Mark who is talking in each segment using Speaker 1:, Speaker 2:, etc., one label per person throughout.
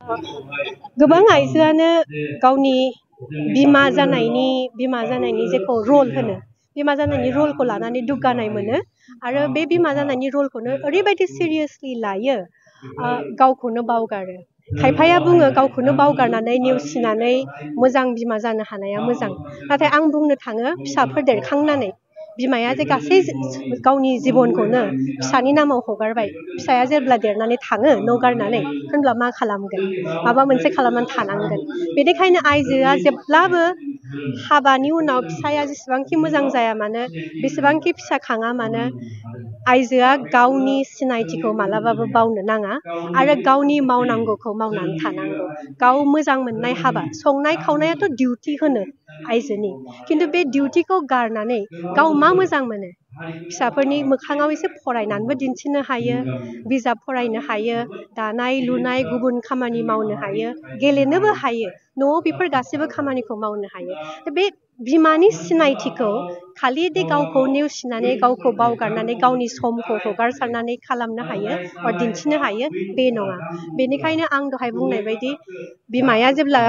Speaker 1: गोबां आइजोआनो गावनि बिमा जानायनि जेखौ रल होनो बिमा जानायनि रलखौ लानानै दुग्गानाय मोनो आरो बे बिमा जानायनि रलखौनो ओरैबायदि सिरियासलि लायो गावखौनो बावगारो खायफाया बुङो गावखौनो बावगारनानै नेवसिनानै मोजां बिमा जानो हानाया मोजां नाथाय आं बुंनो थाङो फिसाफोर देरखांनानै बिमाया जे गासै गावनि जिबनखौनो फिसानि नामाव हगारबाय फिसाया जेब्ला देरनानै थाङो न' गारनानै होनब्ला मा खालामगोन माबा मोनसे खालामनानै थानांगोन बेनिखायनो आइजोआ जेब्लाबो हाबानि उनाव फिसाया जेसेबांखि मोजां जाया मानो बेसेबांखि फिसा खाङा मानो आइजोआ गावनि सिनायथिखौ मालाबाबो बावनो नाङा आरो गावनि मावनांगौखौ मावनानै थानांगौ गाव मोजां मोननाय हाबा संनाय खावनायाथ' डिउटि होनो आइजोनि खिन्थु बे डिउटिखौ गारनानै गाव मा मोजां मोनो फिसाफोरनि मोखाङाव एसे फरायनानैबो दिन्थिनो हायो बिजाब फरायनो हायो दानाय लुनाय गुबुन खामानि मावनो हायो गेलेनोबो हायो न'आव बेफोर गासैबो खामानिखौ मावनो हायो बे बिमानि सिनायथिखौ खालि दि गावखौ नेवसिनानै गावखौ बावगारनानै गावनि समखौ हगारसारनानै खालामनो हायो बा दिन्थिनो हायो बे नङा बेनिखायनो आं दहाय बुंनाय बायदि बिमाया जेब्ला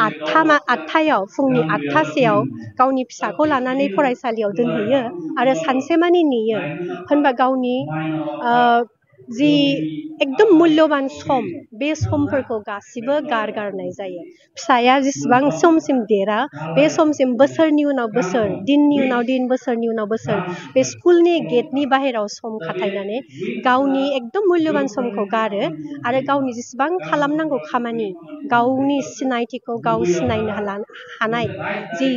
Speaker 1: आठथायाव फुंनि 8थासेयाव गावनि फिसाखौ लानानै फरायसालियाव दोनहैयो आरो सानसेमानि नेयो होनबा गावनि जि एकदम मूल्यबान सम बे समफोरखौ गासिबो गारनाय जायो फिसाया जेसेबां समसिम देरा बे समसिम बोसोरनि उनाव बोसोर दिननि उनाव दिन बोसोरनि उनाव बोसोर बे स्कुलनि गेटनि बाहेराव सम खाथायनानै गावनि एकदम मूल्यबान समखौ गारो आरो गावनि जेसेबां खालामनांगौ खामानि गावनि सिनायथिखौ गाव सिनायनो हानाय जि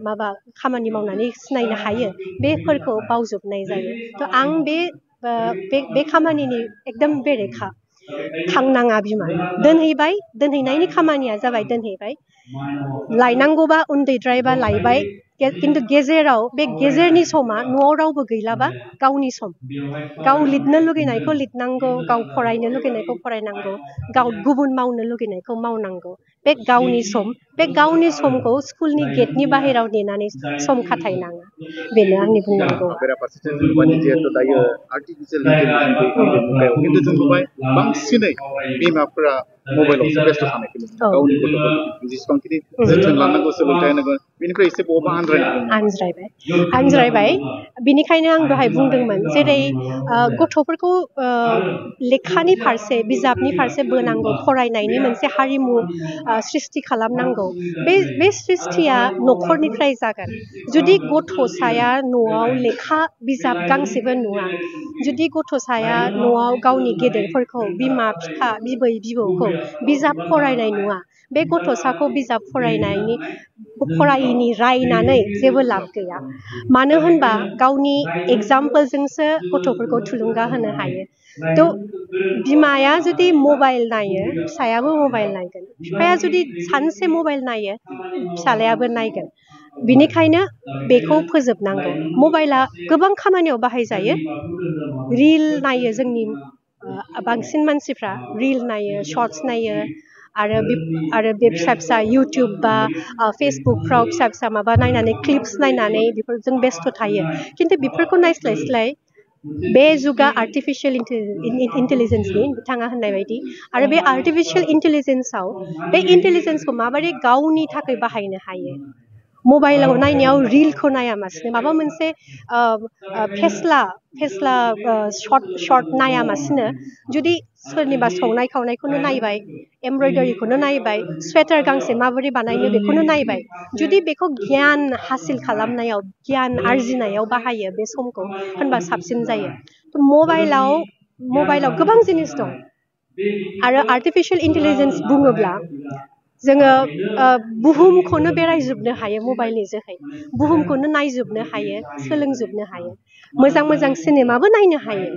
Speaker 1: माबा खामानि मावनानै सिनायनो हायो बेफोरखौ बावजोबनाय जायो थ' आं बे खामानिनि एकदम बेरेखा थांनाङा बिमा दोनहैनायनि खामानिया जाबाय दोनहैबाय लायनांगौबा उन्दैद्रायबा लायबाय खिन्थु गेजेराव बे गेजेरनि समा न'आव रावबो गैलाबा गावनि सम गाव लिरनो लुगैनायखौ लिरनांगौ गाव फरायनो लुगैनायखौ फरायनांगौ गाव गुबुन मावनो लुगैनायखौ मावनांगौ बे गावनि सम बे गावनि समखौ स्कुलनि गेटनि बाहेराव नेनानै सम खाथायनाङा बेनो आंनि बुंनांगौ
Speaker 2: बेराफारसेथिं जों नुबाय जिहेतु दायो आर्टिफिशियेल इन्टेलिजेन्स मुगायाव खिन्थु जों नुबाय बांसिनै बिमाफोरा मबाइलावसो बेस्थ' थानायखौ नुयो गावनि गथ'फोरखौ जेसेबांखिनि जोथोन लानांगौ सोलोंथाइ होनांगौ बेनिफ्राय एसे बबा
Speaker 1: आनज्रायबाय बिनिखायनो आं दहाय बुंदोंमोन जेरै गथ'फोरखौ लेखानि फारसे बिजाबनि फारसे बोनांगौ फरायनायनि मोनसे हारिमु सृष्टि खालामनांगौ बे सृष्टिया न'खरनिफ्राय जागोन जुदि गथ'साया न'आव लेखा बिजाब गांसेबो नुवा जुदि गथ'साया न'आव गावनि गेदेरफोरखौ बिमा बिफा बिबै बिबौखौ बिजाब फरायनाय नुवा बे गथ'साखौ बिजाब फरायैनि रायनानै जेबो लाब गैया मानो होनबा गावनि एगजामपोलजोंसो गथ'फोरखौ थुलुंगा होनो हायो थ' बिमाया जुदि मबाइल नायो फिसायाबो मबाइल नायगोन बिफाया जुदि सानसे मबाइल नायो फिसालायाबो नायगोन बिनिखायनो बेखौ फोजोबनांगौ मबाइला गोबां खामानियाव बाहायजायो रिल नायो जोंनि बांसिन मानसिफ्रा रिल नायो शर्ट्स नायो आरो बे फिसा फिसा इउटुब बा फेसबुकफ्राव फिसा फिसा माबा नायनानै क्लिप्स नायनानै बेफोरजों बेस्थ' थायो खिन्थु बेफोरखौ नायस्लायस्लाय बे जुगा आर्टिफिशियेल इन्टेलिजेन्सनि बिथाङा होननाय बायदि आरो बे आर्टिफिशियेल इन्टेलिजेन्सआव बे इन्टेलिजेन्सखौ माबोरै गावनि थाखाय बाहायनो हायो मबाइलाव नायनायाव रिलखौ नायामासिनो माबा मोनसे फेस्ला शर्ट नायामासिनो जुदि सोरनिबा संनाय खावनायखौनो नायबाय एमब्रयदारिखौनो नायबाय स्वेटार गांसे माबोरै बानायनो बेखौनो नायबाय जुदि बेखौ गियान हासिल खालामनायाव गियान आरजिनायाव बाहायो बे समखौ होनबा साबसिन जायो मबाइलाव गोबां जिनिस दं आरो आर्टिफिशियेल इन्टेलिजेन्स बुङोब्ला जोङो बुहुमखौनो बेरायजोबनो हायो मबाइलनि जोहै बुहुमखौनो नायजोबनो हायो सोलोंजोबनो हायो मोजां मोजां सिनेमाबो नायनो हायो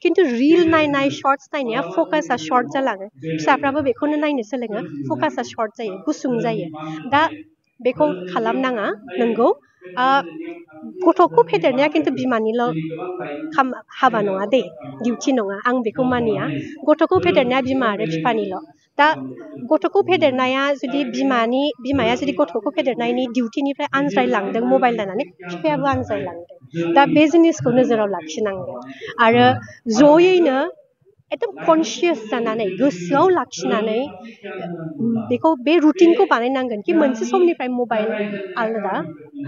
Speaker 1: खिन्थु रिल नायनाय शर्ट्स नायनाया फकासा शर्ट जालाङो फिसाफ्राबो बेखौनो नायनो सोलोङो फकासा शर्ट जायो गुसुं जायो दा बेखौ खालामनाङा नंगौ गथ'खौ फेदेरनाया खिन्थु बिमानिल' हाबा नङा दे डिउटि नङा आं बेखौ मानिया गथ'खौ फेदेरनाया बिमा आरो बिफानिल' दा गथ'खौ फेदेरनाया जुदि बिमाया जुदि गथ'खौ फेदेरनायनि डिउटिनिफ्राय आनज्रायलांदों मबाइल नायनानै बिफायाबो आनज्रायलांदों दा बे जिनिसखौ नोजोराव लाखिनांगोन आरो जयैनो एकदम कनसियास जानानै गोसोआव लाखिनानै बेखौ बे रुटिनखौ बानायनांगोन कि मोनसे समनिफ्राय मबाइल आलादा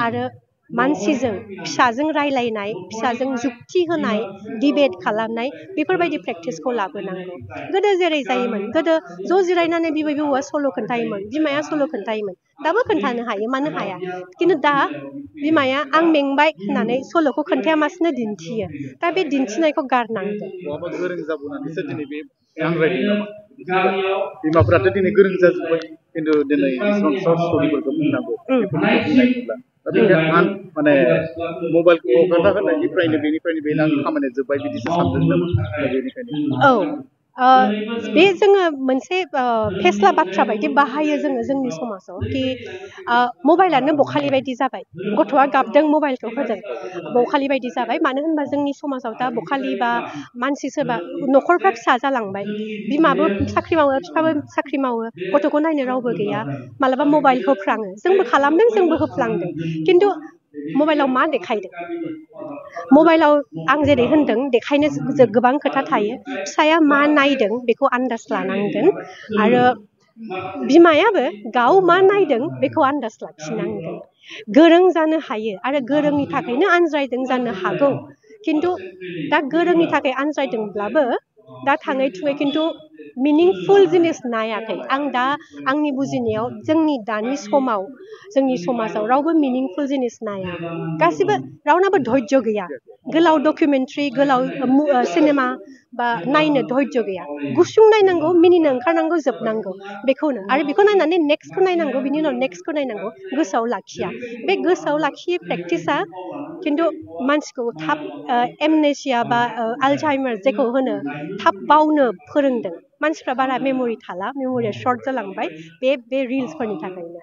Speaker 1: आरो मानसिजों फिसाजों रायलायनाय फिसाजों जुक्ति होनाय डिबेट खालामनाय बेफोरबायदि प्रेक्टिसखौ लाबोनांगौ गोदो जेरै जायोमोन गोदो ज' जिरायनानै बिबै बिबौआ सल' खोन्थायोमोन बिमाया सल' खोन्थायोमोन दाबो खोन्थानो हायो मानो हाया खिन्थु दा बिमाया आं मेंबाय होननानै सल'खौ खोन्थायामासिनो दिन्थियो दा बे दिन्थिनायखौ गारनांगोन
Speaker 2: बहाबा गोरों जाबोनानैसो दिनै बे आनज्रायदों नामा बिमाफोराथ' दिनै गोरों जाजोब्बाय खिन्थु दिनै जेसेबां सर्ट स्ट'रिफोरखौ बुंनांगौ बेफोरखौ बुंनाय नंला दा बेखायनो माने मबाइलखौ हगारना होनायनिफ्रायनो बेनिफ्रायनो बेनो आं खामानिया जोब्बाय बिदिसो सानदों नामा दा बेनिखायनो
Speaker 1: बे जोङो मोनसे फेस्ला बाथ्रा बायदि बाहायो जोङो जोंनि समाजाव कि मबाइलानो बखालि बायदि जाबाय गथ'आ गाबदों मबाइलखौ होदों बखालि बायदि जाबाय मानो होनबा जोंनि समाजाव दा बखालि बा मानसि सोरबा न'खरफ्रा फिसा जालांबाय बिमाबो साख्रि मावो बिफाबो साख्रि मावो गथ'खौ नायनो रावबो गैया मालाबा मबाइल होफ्राङो जोंबो खालामदों जोंबो होफ्लांदों खिन्थु मबाइलाव मा देखायदों मबाइलाव आं जेरै होनदों देखायनो गोबां खोथा थायो फिसाया मा नायदों बेखौ आन्दाज लानांगोन आरो बिमायाबो गाव मा नायदों बेखौ आन्दाज लाखिनांगोन गोरों जानो हायो आरो गोरोंनि थाखायनो आनज्रायदों जानो हागौ खिन्थु दा गोरोंनि थाखाय आनज्रायदोंब्लाबो दा थाङै थुङै खिन्थु मिनिंफुल जिनिस नायाखै आं दा आंनि बुजिनायाव जोंनि दानि समाव जोंनि समाजाव रावबो मिनिंफुल जिनिस नाया गासिबो रावनाबो धैर्य गैया गोलाव डकुमेन्ट्रि गोलाव सिनेमा बा नायनो धैर्य गैया गुसुं नायनांगौ मिनिनो ओंखारनांगौ जोबनांगौ बेखौनो आरो बेखौ नायनानै नेक्स्टखौ नायनांगौ बिनि उनाव नेक्स्टखौ नायनांगौ गोसोआव लाखिया बे गोसोआव लाखियै प्रेक्टिसा खिन्थु मानसिखौ थाब एमनेसिया बा आलजाइमार जेखौ होनो थाब बावनो फोरोंदों मानसिफ्रा बारा मेम'रि थाला मेम'रिया सर्ट जालांबाय बे रिल्सफोरनि थाखायनो